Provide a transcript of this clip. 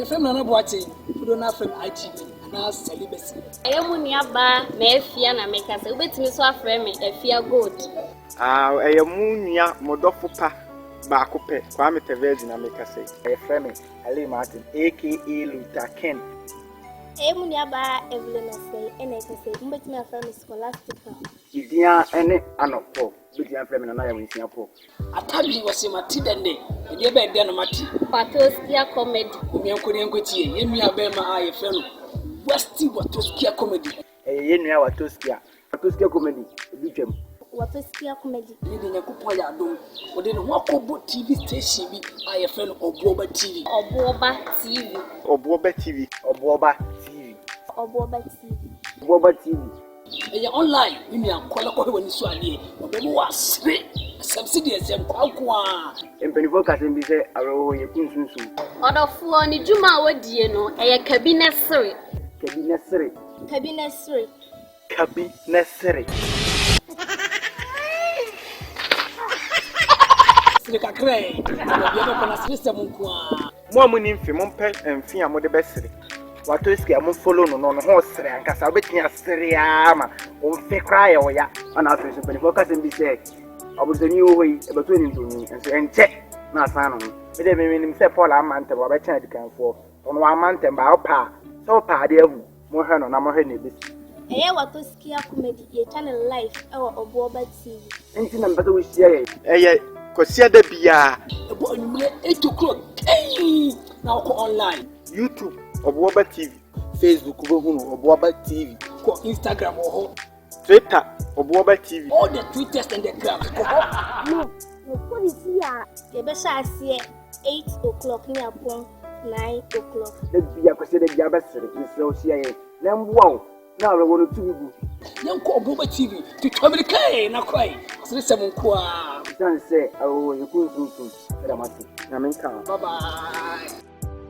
Yɛfrɛ me Nana Boakye, dodoɔ no ara frɛ me IGP anaa Celibacy. Ɛyɛ mo nua baa Maafia na mekasa, wobɛtumi nso afrɛ me Afia Gold. Ah, ɛyɛ mo nua, mo dɔfo pa baako pɛ, Kwame Tevezi na mekasa yi. Yɛfrɛ me Aliu Martin aka Luther King. Ɛyɛ mo nua baa Evelyn Osei na ɛkasa yi, mobɛtumi afrɛ me Scholastica. Me din ara ne Arnold Paul, wobɛtumi afrɛ me Nana Yaw Nsia Paul. Atadwe wɔse mate dɛ nnɛ, ɛdeɛ bɛyɛ dɛn na mate. Watoskia Comedy. Momeɛnkɔ na yɛnkɔtie yɛn nua bɛɛma a yɛfrɛ no Westy Watoskia Comedy. Ɛyɛ yɛn nua Watoskia. Watoskia Comedy, ebi twam. Watoskia Comedy. Ɛnnɛ deɛ Nyankopɔn ayɛ adom, ɔde ne ho akɔbɔ TV station bi a yɛfrɛ no Ɔboɔba TV. Ɔboɔba TV. Ɔboɔba TV. Ɔboɔba TV. Ɔboɔba TV. Ɔboɔba TV. Ɛyɛ online me nua kɔ na kɔhwɛ w'ani so adeɛ ɔbɛma w'asere asɛm si deɛ sɛ nkwa nko ara. Mpanyinfoɔ ka asɛm bi sɛ awerɛhoɔ yɛ ku nsunsum. Ɔdɔfoɔ ne dwuma a ɔdie no ɛyɛ kabi nɛ sere. Kabi nɛ sere. Kabi nɛ sere. Kabi nɛ sere. Sere kakra ɛ na baabi a bɛkɔ no aseresɛm nko ara. Mo a monni mfe, mompɛ mfe a mode bɛsere. Watɔ sika mo follow no no ne ho sere ankasa wobɛtumi asere ara ma wo mfe koraa yɛ wo ya. Ɛna afei nso mpanimfoɔ ka asɛm bi sɛ ɔbosoni wɔ hɔ yi ɛbɛtɔ ne ntoni nso ɛnkyɛ na asan ne ho. Me deɛ menim sɛ Paul amma ntɛm wabɛkyɛn adikanfoɔ ɔno wamma ntɛm baa wopɛ a sɛ wopɛ adeɛ ahu monhwɛ no na monhwɛ nea ɛbɛsi. Ɛyɛ Watoskia comedy yɛtwa no live ɛwɔ Ɔboɔba TV. Nti na mepɛ sɛ wohyia yɛn. Ɛyɛ Kwasiada biara. Ɛbɔ anwummerɛ 8 o'clock tɛnn na wokɔ online. YouTube, Ɔboɔba TV. Facebook wobɛhu no, Ɔboɔba TV. Kɔ Instagram wɔ hɔ. Twitter, Ɔboɔba TV. All the Twitters and the grams, kɔ hɔ. No, no policy a. Yɛbɛhyɛ aseɛ 8 o'clock ne apɔn 9 o'clock. Da bia Kwasiada biara bɛsere, mesrɛ wo hyia yɛn na ɛmboa wo na awerɛhoɔ no tu bi gu. Yɛnkɔ Ɔboɔba TV, twitwa mirika ee na kɔ ee, aseresɛm nko ara. Ɛsiane sɛ awerɛhoɔ yɛ kunsunsun, meda mo ase. Nyame nka ho. Bye bye.